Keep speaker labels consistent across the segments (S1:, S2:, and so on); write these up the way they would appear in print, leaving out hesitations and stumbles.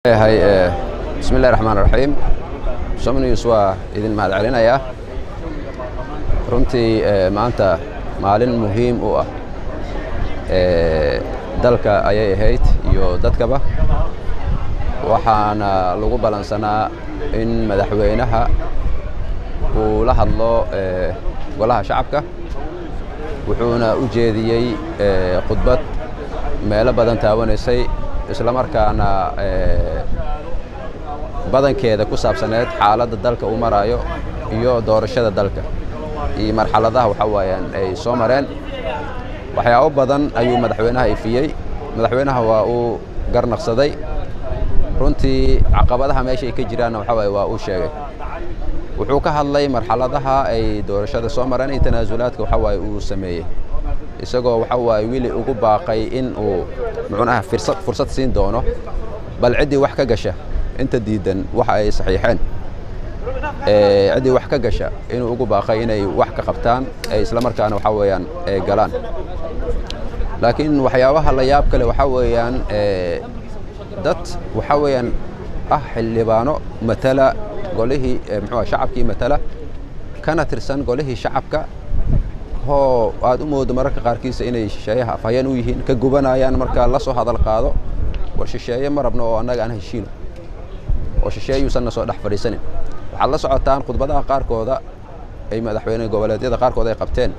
S1: Hay bismillahi raxmaan raxiim. Somnews waa idin mahad celinayaa. Runtii maanta maalin muhiim u ah dalka ayay ahayd iyo dadkaba, waxaana lagu balansanaa in madaxweynaha uu la hadlo golaha shacabka, wuxuuna u jeediyey khudbad meelo badan taabanaysay, isla markaana badankeeda ku saabsaneed xaaladda dalka uu maraayo iyo doorashada dalka iyo marxaladaha waxa waayaan ay soo mareen. Waxyaabo badan ayuu madaxweynaha ifiyey. Madaxweynaha waa uu garnaqsaday runtii caqabadaha meesha ay ka jiraanna, waxa waaye waa uu sheegay. Wuxuu ka hadlay marxaladaha ay doorashada soo mareen iyo tanaasulaadka waxa waaye uu sameeyey, isagoo waxa waaye weli ugu baaqay in uu muxuunaha fursad siin doono bal ciddii wax ka gasha inta diidan waxa ay saxiixeen, ciddii wax ka gasha inuu ugu baaqay inay wax ka qabtaan ay isla markaana waxa weeyaan galaan. Laakiin waxyaabaha la yaab kale waxaa weeyaan dad waxa weeyaan ah xildhibaano matala golihii muxuu shacabkii matala kana tirsan golihii shacabka, hoo aad u moodo mararka qaarkiisa inay shisheeyaha afhayeen u yihiin, ka gubanayaan marka la soo hadal qaado war shisheeye ma rabno oo annaga aan heshiino oo shisheeye yuusanna soo dhex fadhiisanin. Waxaad la socotaan khudbadaha qaarkooda ay madaxweyne goboleedyada qaarkood ay qabteen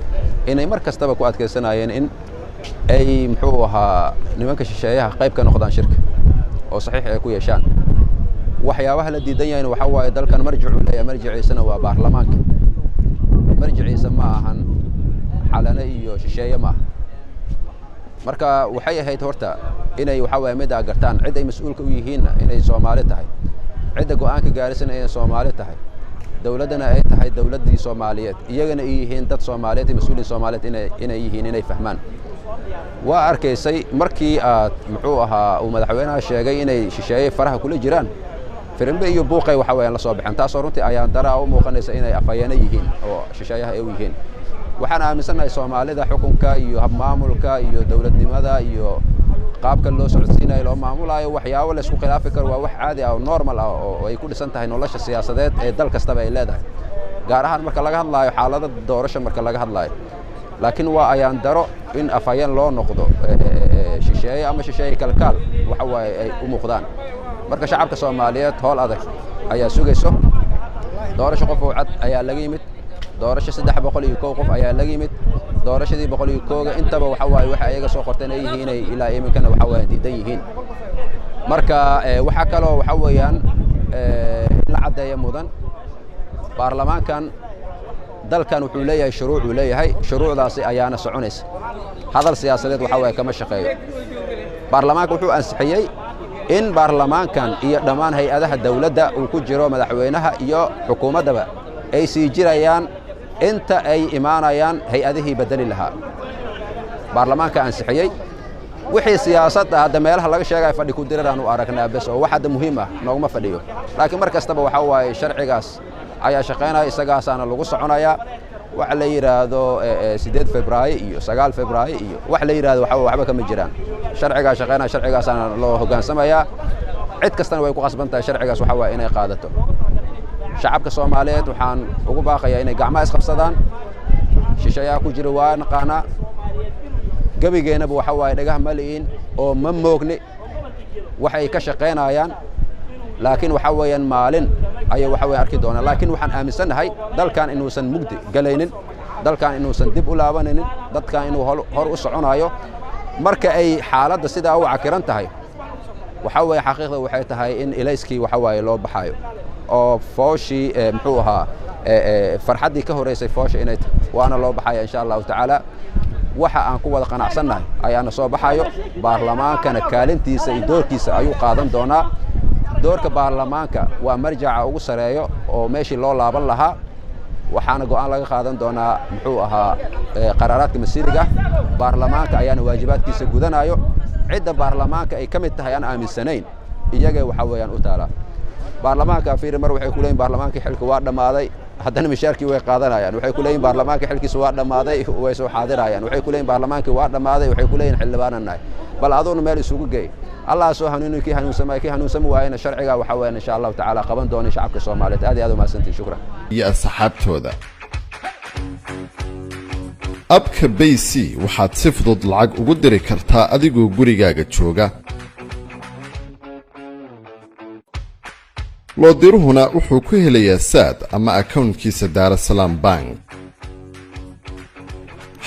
S1: inay mar kastaba ku adkaysanayeen in ay muxuu ahaa nimanka shisheeyaha qayb ka noqdaan shirka oo saxiix ay ku yeeshaan. Waxyaabaha la diidan yahayna waxaa waaye dalkan marjicuu leeyahay, marjiciisana waa baarlamaanka, marjiciisa ma ahan xalane iyo shisheeye ma aha. Marka waxay ahayd horta inay waxaa waaye middaa gartaan cid ay mas-uulka u yihiinna inay Soomaali tahay, cidda go'aanka gaarisana inay Soomaali tahay, dowladdana ay tahay dowladdii Soomaaliyeed, iyagana ay yihiin dad Soomaaliyeed iyo mas-uuliin Soomaaliyeed inay yihiin inay fahmaan. Waa arkaysay markii aad muxuu ahaa uu madaxweynaha sheegay inay shisheeye faraha kula jiraan, firimbe iyo buuqay waxa weeyaan la soo baxeen, taasoo runtii ayaan daraa u muuqanaysa inay afhayeeno yihiin oo shisheeyaha ay u yihiin. Waxaan aaminsannahay Soomaalida xukunka iyo habmaamulka iyo dowladnimada iyo qaabka loo socodsiinayo loo maamulaayo waxyaabo la isku khilaafi karo waa wax caadi ah oo normal ah oo ay ku dhisan tahay nolosha siyaasadeed ee dal kastaba ay leedahay, gaar ahaan marka laga hadlaayo xaalada doorasho marka laga hadlaayo. Laakiin waa ayaan daro in afhayeen loo noqdo shisheeye ama shisheeye kalkaal waxa waaye ay u muuqdaan. Marka shacabka Soomaaliyeed howl adag ayaa sugayso. Doorasho qof oo cad ayaa laga yimid, doorasho 301 qof ayaa laga yimid, doorashadii 101-ga intaba waxa waaye waxa ayaga soo qorteen ay yihiin inay ilaa iminkana waxa waaye diidan yihiin. Marka waxaa kaloo waxa weeyaan in la caddeeyo mudan, baarlamaankan dalkan wuxuu leeyahay shuruucuu leeyahay, shuruucdaasi ayaana soconaysa. Hadal siyaasadeed waxa waaye kama shaqeeyo. Baarlamaanka wuxuu ansixiyey in baarlamaankan iyo dhammaan hay-adaha dawladda uu ku jiro madaxweynaha iyo xukuumaddaba ay sii jirayaan inta ay imaanayaan hay-adihii beddeli lahaa. Baarlamaanka ansixiyey wixii siyaasadda hadda meelaha laga sheegaya fadhi ku diriraan u aragnaa bes oo wax hadda muhiim ah nooguma fadhiyo. Laakiin mar kastaba waxaa waaye sharcigaas ayaa shaqaynaya, isagaasaana lagu soconayaa. Waxa la yidhaahdo 8 Febraayo iyo 9 Febraayo iyo wax la yidhahdo waxa waxba kama jiraan. Sharcigaa shaqaynaya, sharcigaasaana loo hoggaansamayaa, cid kastana way ku qasban tahay sharcigaas waxa waaye inay qaadato. Shacabka Soomaaliyeed waxaan ugu baaqayaa inay gacmaha isqabsadaan. Shisheeyaha ku jira waa naqaanaa, gebigeennaba waxa waaye dhagaha ma li'in oo ma moogni waxay ka shaqaynayaan, laakiin waxa weeyaan maalin ayay waxa weyan arki doonaan. Laakiin waxaan aaminsannahay dalkan inuusan mugdi galaynin, dalkan inuusan dib u laabanaynin, dadkan inuu hor u soconayo. Marka ay xaaladda sidaa u cakiran tahay waxa weeye xaqiiqda waxay tahay in ilayskii waxa waaye loo baxaayo oo fooshii muxuu ahaa farxaddii ka horreysay foosha inay tahay, waana loo baxaya insha Allahu tacaala. Waxa aan ku wada qanacsannahay ayaana soo baxayo. Baarlamaankana kaalintiisa iyo doorkiisa ayuu qaadan doonaa. Doorka baarlamaanka waa marjaca ugu sareeyo oo meeshii loo laaban lahaa, waxaana go'aan laga qaadan doonaa muxuu ahaa qaraaraadka masiiriga. Baarlamaanka ayaana waajibaadkiisa gudanayo. Cidda baarlamaanka ay ka mid tahay aan aaminsanayn iyagay waxa weeyaan u taalaa. Baarlamaanka fiiri, mar waxay ku leeyihin baarlamaankii xilka waa dhammaaday, haddana mishaarkii way qaadanayaan. Waxay ku leeyihin baarlamaanka xilkiisa waa dhammaaday, way soo xaadirayaan. Waxay ku leeyihin baarlamaankii waa dhammaaday, waxay ku leeyihin xildhibaanan nahay. Bal aduuna meel isugu geey. Allah soo hanuuniyo kii hanuunsamaya, kii hanuunsami waayena sharciga waxa weeyaan insha Allahu tacaala qaban doona shacabka Soomaaliyeed. Aad iyo aad umahadsantihin, shukran.
S2: Iyo asxaabtooda. App-ka Bayc waxaad si fudud lacag ugu diri kartaa adigoo gurigaaga jooga. Loodiruhuna wuxuu ku helayaa Saad ama account-kiisa Daarasalaam Bank.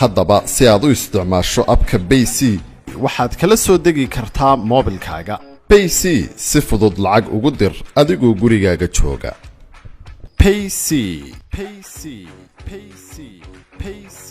S2: Haddaba, si aad u isticmaasho app-ka Bayc,
S3: waxaad kala soo degi kartaa moobilkaaga.
S2: Bayc, si fudud lacag ugu dir adigoo gurigaaga jooga.
S3: Payc, Payc, Payc, Payc.